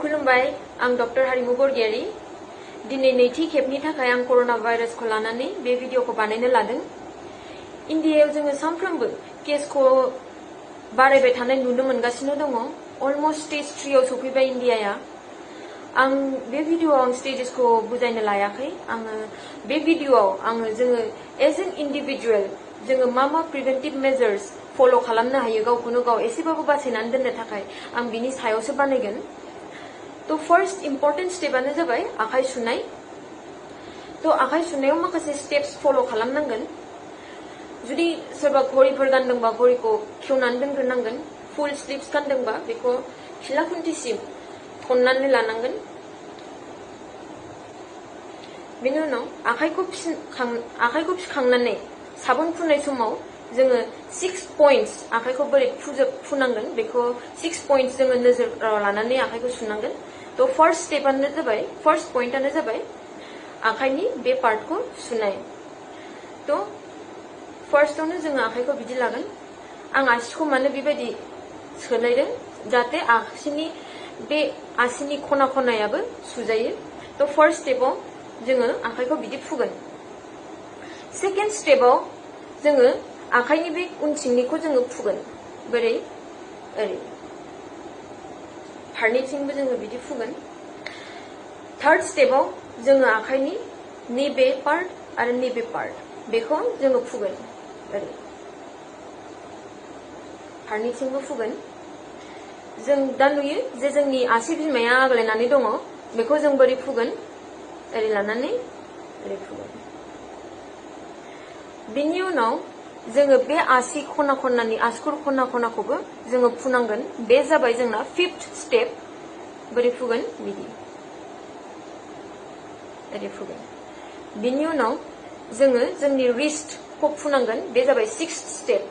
खुलुमबाय आं डक्टर हारिमु बरगयारी दिनै नैथि खेबनि थाखाय आं कोरोना भाइरासखौ लानानै बे भिडिअखौ बानायनो लादों। इन्डियायाव जोङो सानफ्रोमबो केसखौ बारायबाय थानाय नुनो मोनगासिनो दङ। अलमोस्ट स्टेज 3 आव सफैबाय इन्डियाया। आं बे भिडिअआव आं स्टेजेसखौ बुजायनो लायाखै। आङो बे भिडिअआव जोङो एज एन इन्डिभिजुअल जोङो मा प्रिभेन्टिभ मेजार्स फलो खालामनो हायो गावखौनो गाव एसेबाबो बासायनानै दोननो थाखाय आं बिनि सायावसो बानायगोन। तो फर्स्ट इम्पोर्टेन्ट स्टेपानो जाबाय आखाइ सुनाय। तो आखाइ सुनायाव माखासे स्टेप्स फलो खालामनांगोन। जुदि सोरबा घड़ीफोर गानदोंबा घड़ीखौ खेवनानै दोनग्रोनांगोन। फुल स्लिव्स गानदोंबा बेखौ खिला खुन्थिसिम थननानै लानांगोन। बेनि उनाव आखाइखौ फिखांनानै साबोन फुननाय समाव जोङो 6 पॉइंट्स आखाइखौ बोरै फुनांगोन बेखौ 6 पॉइंट्स जोङो नोजोराव लानानै आखाइखौ सुनांगोन। तो फर्स्ट पॉइंटानो जाबाय आखाइनि बे पार्टखौ सुनाय। तो फर्स्टआवनो जोङो आखाइखौ बिदि लागोन। आं आसिखौ मानो बेबायदि सोलायदों जाहाथे बे आसिनि खनायाबो सुजायो। तो फर्स्ट स्टेपाव जोङो आखाइखौ बिदि फुगोन। सेकेन्ड स्टेपाव जोङो आखाइनि बे उनथिंनिखौ जोङो फुगोन। बोरै ओरै फारनैथिंबो जोङो बिदि फुगोन। थार्ड स्टेपाव जोङो आखाइनि नैबे पार्ट आरो नैबे पार्ट बेखौ जोङो फुगोन। ओरै फारनैथिंबो फुगोन। जों दा नुयो जे जोंनि आसि बिमाया आग्लायनानै दङ। बेखौ जों बोरै फुगोन? ओरै लानानै ओरै फुगोन। बिनि उनाव जोङो बे आसि खनानि आसुगुर खनाखौबो जोङो फुनांगोन। बे जाबाय जोंना 5th स्टेप। बोरै फुगोन? बिदि ओरै फुगोन। बिनि उनाव जोङो जोंनि रिस्टखौ फुनांगोन। बे जाबाय 6th स्टेप।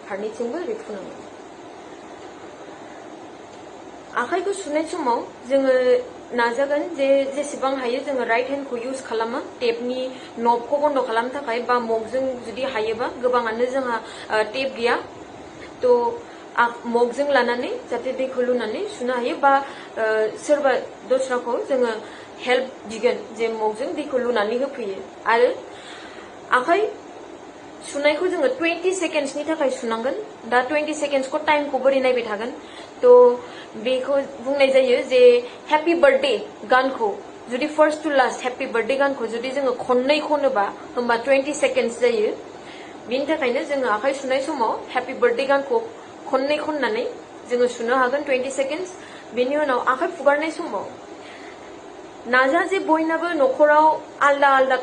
फारनैथिंबो ओरै फुनांगोन। आखाइखौ सुनाय समाव जोङो नाजागोन जे जेसेबां हायो जोङो राइट हेन्डखौ इउज खालामो टेपनि नबखौ बन्द खालामनो थाखाय बा मगजों जुदि हायोबा। गोबाङानो जोंहा टेप गैया। तो मगजों लानानै जाहाथे दैखौ लुनानै सुनो हायो बा सोरबा दस्राखौ जोङो हेल्प बिगोन जे मगजों दैखौ लुनानै होफैयो। आरो आखाइ सुनायखौ जोङो 20 सेकेन्ड्सनि थाखाय सुनांगोन। दा 20 सेकेन्ड्सखौ टाइमखौ बोरै नायबाय थागोन? तो बेखौ बुंनाय जायो जे हेपी बार्थडे गानखौ जुदि first to last happy birthday गानखौ जुदि जोङो खननै खनोबा होमबा 20 सेकेन्ड्स जायो। बिनि थाखायनो जोङो आखाइ सुनाय समाव हेपी बार्थडे गानखौ खननै खननानै जोङो सुनो हागोन 20 सेकेन्ड्स। बेनि उनाव आखाइ फुगारनाय समाव नाजा जे बयनाबो न'खराव आलदा आलदा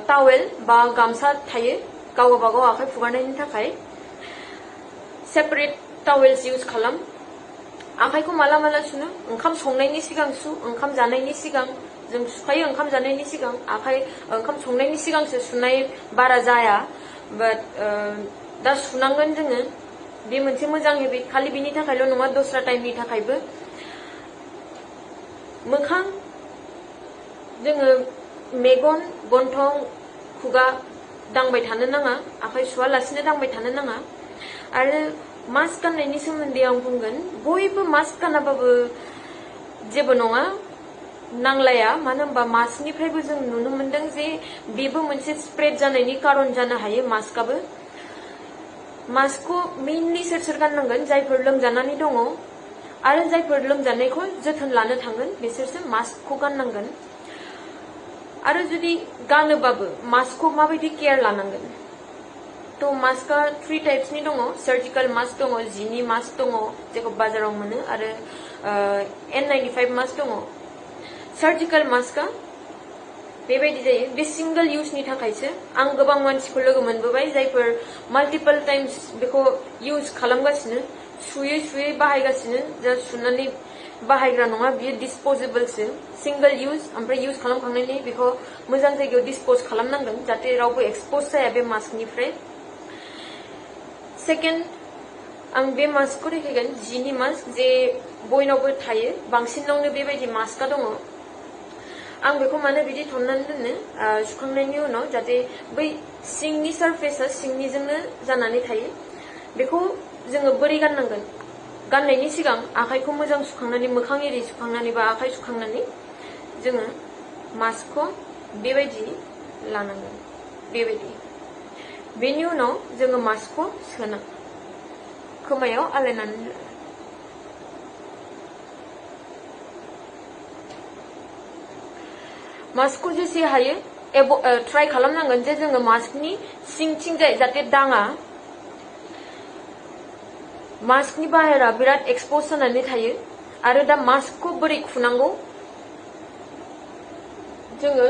टावेल बा गामसा थायो गावबा गाव आखाइ फुगारनायनि थाखाय। सेपारेट टावेल्स इउज खालाम। आखाइखौ माला सुनो? ओंखाम संनायनि सिगां सु, ओंखाम जानायनि सिगां जों सुखायो। ओंखाम जानायनि सिगां ओंखाम संनायनि सिगांसो सुनाय बारा जाया। बाट दा सुनांगोन जोङो। बे मोनसे मोजां हेबिट। खालि बिनि थाखायल' नङा दस्रा टाइमनि थाखायबो। मोखां जोङो मेगन, गन्थं, खुगा दांबाय थानो नाङा। आखाइ सुवालासिनो दांबाय थानो नाङा। आरो मास्क गाननायनि सोमोन्दै आं बुंगोन। बयबो मास्क गानाबाबो जेबो नङा, नांलाया। मानो होनबा मास्कनिफ्रायबो जों नुनो मोनदों जे बेबो मोनसे स्प्रेड जानायनि कारन जानो हायो मास्कआबो। मास्कखौ मेइनलि सोर गाननांगोन? जायफोर लोमजानानै दङ आरो जायफोर लोमजानायखौ जोथोन लानो थांगोन बिसोरसो मास्कखौ गाननांगोन। आरो जुदि गानोबाबो मास्कखौ माबायदि केयार लानांगोन? तो मास्कआ 3 टाइप्सनि दङ। सार्जिकल मास्क दङ, जिनि मास्क दङ जेखौ बाजाराव मोनो, आरो N95 मास्क दङ। सार्जिकल मास्कआ बेबायदि जायो। बे सिंगल इउजनि थाखायसो। आं गोबां मानसिखौ लोगो मोनबोबाय जायफोर माल्टिपल टाइम्स बेखौ इउज खालामगासिनो, सुयै बाहायगासिनो। जा सुनानै बाहायग्रा नङा, बियो डिसपोजेबलसो। Single use. ओमफ्राय इउज खालामखांनानै बेखौ मोजां जायगायाव डिसपोज खालामनांगोन जाहाथे रावबो एक्सपोज जाया बे मास्कनिफ्राय। सेकेन्ड आं बे मास्कखौ देखायगोन, जिनि मास्क जे बयनावबो थायो। बांसिनावनो बेबायदि मास्कआ दङ। आं बेखौ मानो बिदि थननानै दोनो सुखांनायनि उनाव जाहाथे बै सिंनि सारफेसआ सिंनिजोंनो जानानै थायो। बेखौ जोङो बोरै गाननांगोन? गाननायनि सिगां आखाइखौ मोजां सुखांनानै मोखां एरि सुखांनानै बा आखाइ सुखांनानै जोङो मास्कखौ बेबायदि लानांगोन बेबायदि बेनि उनाव जोङो मास्कखौ सोना खोमायाव आलायनानै मास्कखौ जेसे हायो ट्राइ खालामनांगोन जे जोङो मास्कनि सिंथिंजाय जाहाथे दाङा मास्कनि बाहेरा बिराद एक्सपोज जानानै थायो आरो दा मास्कखौ बोरै खुनांगौ जोङो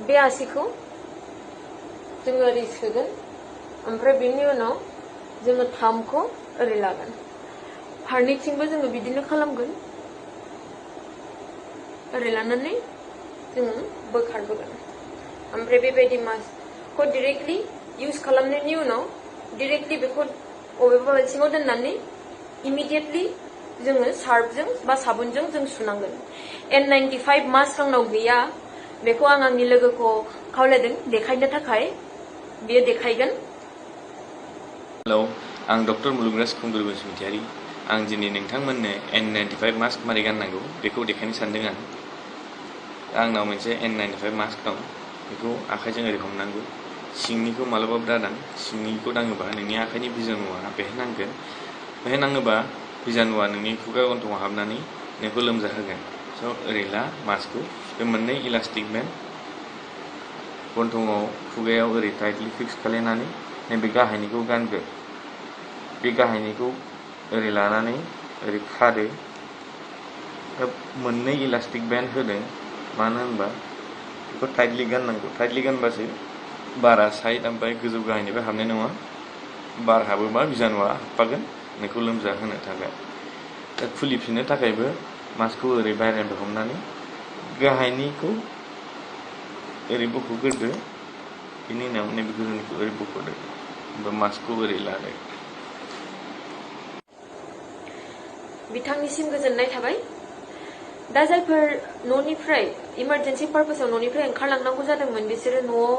बे आसिखौ जोङो ओरै सोगोन ओमफ्राय बेनि उनाव जोङो थामखौ ओरै लागोन फारनैथिंबो जोङो बिदिनो खालामगोन ओरै लानानै जोङो बोखारबोगोन ओमफ्राय बेबायदि मास्कखौ डाइरेक्टलि इउज खालामनायनि उनाव डाइरेक्टलि बेखौ अबेबा सिङाव दोननानै इमिडिएटलि जोङो सार्फजों बा साबुनजों जों सुनांगोन N95 मास्क आंनाव गैया बेखौ आं आंनि लोगोखौ खावलायदों देखायनो थाखाय बियो देखायगोन हेलौ आं डक्टर मुलुगराज खुंगुर बसुमतारी आं दिनै नोंथांमोननो N95 मास्क मारै गाननांगौ बेखौ देखायनो सानदों आंनाव मोनसे N95 मास्क दं बेखौ आखाइजों ओरै हमनांगौ सिंनिखौ मालाबाबो दादां सिंनिखौ दाङोबा नोंनि आखाइनि बिजानुआ बेहाय नांगोन बेहाय नाङोबा बिजानुआ नोंनि खुगा गन्थंआव हाबनानै नोंखौ लोमजाहोगोन स' ओरै ला मास्कखौ बे मोननै इलास्टिक बेन्ड गन्थंआव खुगायाव ओरै टाइटलि फिक्स खालायनानै नैबे गाहायनिखौ गानगोन बे गाहायनिखौ ओरै लानानै ओरै खादो मोननै इलास्टिक बेन्ड होदों मानो होनबा बेखौ टाइटलि गाननांगौ टाइटलि गानबासो बारा साइड ओमफ्राय गोजौ गाहायनिफ्राय हाबनाय नङा बार हाबोबा बिजानुआ हाबफागोन नोंखौ लोमजाहोनो थाखाय दा खुलिफिननो थाखायबो मास्कखौ ओरै बायरानिफ्राय हमनानै गाहायनिखौ ओरै बख'ग्रोदो बेनि उनाव नैबे गोजौनिखौ ओरै बख'दो ओमफ्राय मास्कखौ ओरै लादो बिथांनिसिम गोजोननाय थाबाय दा जायफोर न'निफ्राय इमारजेन्सि पारपसाव न'निफ्राय ओंखारलांनांगौ जादोंमोन बिसोरो न'आव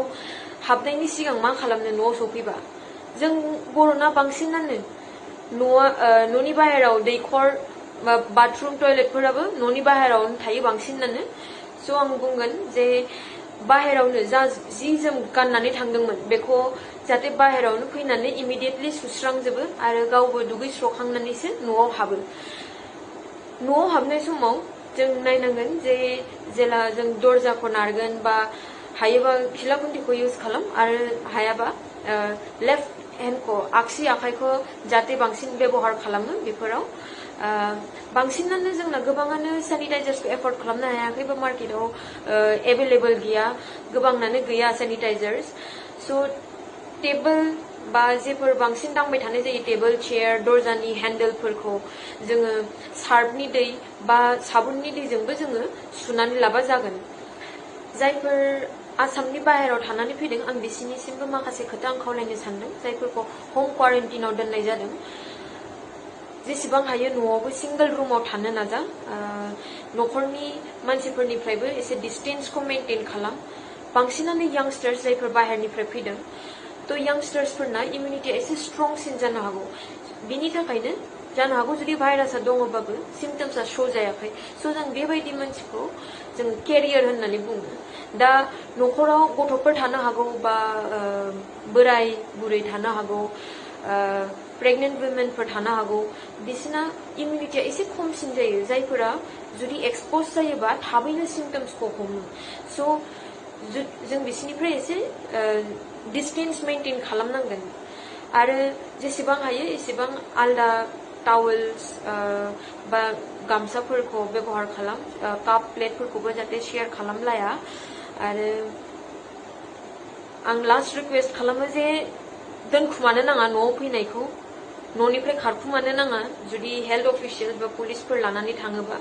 हाबनायनि सिगां मा खालामनो न'आव सफैबा जों बर'ना बांसिनानो न'नि बाहेराव दैखर बाथरुम टयलेटफोराबो न'नि बाहेरावनो थायो बांसिनानो स' आं बुंगोन जे बाहेरावनो जा जि जोम गाननानै थांदोंमोन बेखौ जाहाथे बाहेरावनो फैनानै इमिडिएटलि सुस्रांजोबो आरो गावबो दुगैस्रखांनानैसो न'आव हाबो न'आव हाबनाय समाव जों नायनांगोन जे जेला जों दरजाखौ नारगोन बा हायोबा खिला खुन्थिखौ इउज खालाम आरो हायाबा लेफ्ट हेन्डखौ आगसि आखाइखौ जाहाथे बांसिन बेबहार खालामो बेफोराव बांसिनानो जोंना गोबाङानो सेनिटाइजार्सखौ एफर्ड खालामनो हायाखै बा मार्केटाव एभेलेबल गैया गोबाङानो गैया सेनिटाइजार्स स' टेबोल बा जेफोर बांसिन दांबाय थानाय जायो टेबोल चेयार दरजानि हेन्डेलफोरखौ जोङो सार्फनि दै बा साबुननि दैजोंबो जोङो सुनानै लाबा जागोन जायफोर आसामनि बाहेराव थानानै फैदों आं बिसिनिसिमबो माखासे खोथा आं खावलायनो सानदों जायफोरखौ हम क्वारेन्टाइनाव दोननाय जादों जेसेबां हायो न'आवबो सिंगल रुमाव थानो नाजा न'खरनि मानसिफोरनिफ्रायबो एसे डिस्टेन्सखौ मेनटेन खालाम बांसिनानो यांगस्टार्स जायफोर बाहेरनिफ्राय फैदों थ' यांगस्टार्सफोरना इमिउनिटिया एसे स्ट्रंसिन जानो हागौ बिनि थाखायनो जानो हागौ जुदि भाइरासआ दङबाबो सिम्पटम्सआ शो जायाखै स' जों बेबायदि मानसिखौ जों केरियार होननानै बुङो दा न'खराव गथ'फोर थानो हागौ बा बोराय बुरै थानो हागौ प्रेगनेन्ट वुमेनफोर थानो हागौ बिसोरना इमिउनिटिया एसे खमसिन जायो जायफोरा जुदि एक्सपज जायोबा थाबैनो सिम्पटम्सखौ हमो स' जों बिसोरनिफ्राय एसे डिस्टेन्स मेनटेन खालामनांगोन आरो जेसेबां हायो एसेबां आलदा टावेल्स बा गामसाफोरखौ व्यवहार खालाम काप प्लेटफोरखौबो जाहाथे शेयार खालामलाया आरो आं लास्ट रिक्वेस्ट खालामो जे दोनखुमानो नाङा न'आव फैनायखौ न'निफ्राय खारखुमानो नाङा जुदि हेल्थ अफिसियेल बा पुलिसफोर लानानै थाङोबा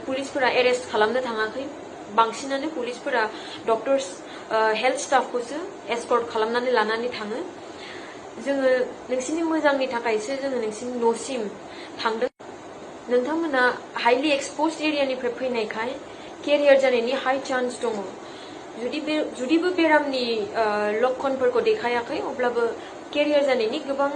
पुलिसफोरा एरेस्ट खालामनो थाङाखै बांसिनानो पुलिसफोरा डक्टर्स हेल्थ स्टाफखौसो एस्कर्ट खालामनानै लानानै थाङो जोङो नोंसिनि मोजांनि थाखायसो जोङो नोंसिनि न'सिम थांदों नोंथांमोना हाइलि एक्सपोज्ड एरियानिफ्राय फैनायखाय केरियार जानायनि हाई चान्स दङ जुदिबो बेरामनि लक्षणफोरखौ देखायाखै अब्लाबो केरियार जानायनि गोबां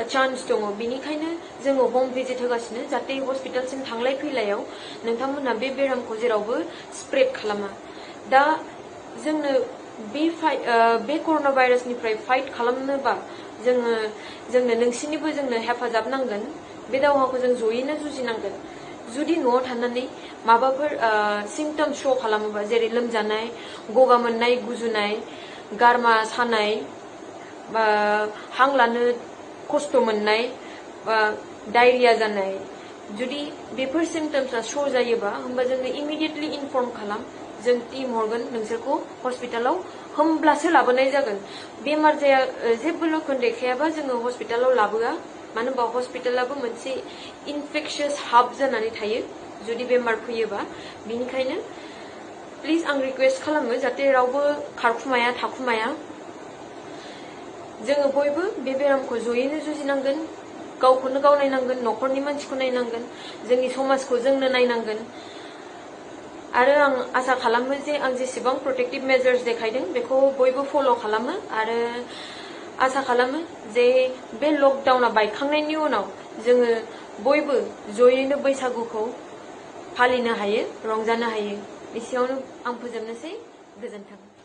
चान्स दङ बेनिखायनो जोङो होम भिजिट होगासिनो जाहाथे हस्पिटालसिम थांलाय फैलायाव नोंथांमोनहा बे बेरामखौ जेरावबो स्प्रेड खालामा दा जोंनो बे कर'ना भाइरासनिफ्राय फाइट खालामनोबा जोंनो नोंसिनिबो जोंनो हेफाजाब नांगोन बे दावहाखौ जों जयैनो जुजिनांगोन जुदि न'आव थानानै माबाफोर सिम्पटम श' खालामोबा जेरै लोमजानाय गगा मोननाय गुजुनाय गारमा सानाय बा हां लानो खस्थ' मोननाय बा डायरिया जानाय जुदि बेफोर सिम्पटम्सआ श' जायोबा होमबा जोङो इमिडिएटलि इनफर्म खालाम जों टीम हरगोन नोंसोरखौ हस्पिटालाव होमब्लासो लाबोनाय जागोन बेमार जाया जेबो लक्षण देखायाबा जोङो हस्पिटालाव लाबोआ मानो होनबा हस्पिटालाबो मोनसे इनफेक्शियास हाब जानानै थायो जुदि बेमार फैयोबा बिनिखायनो प्लिज आं रिक्वेस्ट खालामो जाहाथे रावबो खारखुमाया थाखुमाया जोङो बयबो बे बेरामखौ जयैनो जुजिनांगोन गावखौनो गाव नायनांगोन न'खरनि मानसिखौ नायनांगोन जोंनि समाजखौ जोंनो नायनांगोन आरो आं आसा खालामो जे आं जेसेबां प्रोटेक्टिभ मेजार्स देखायदों बेखौ बयबो फल' खालामो आरो आसा खालामो जे बे लकडाउना बायखांनायनि उनाव जोङो बयबो जयैनो बैसागुखौ फालिनो हायो रंजानो हायो एसेयावनो आं फोजोबनोसै गोजोन्थों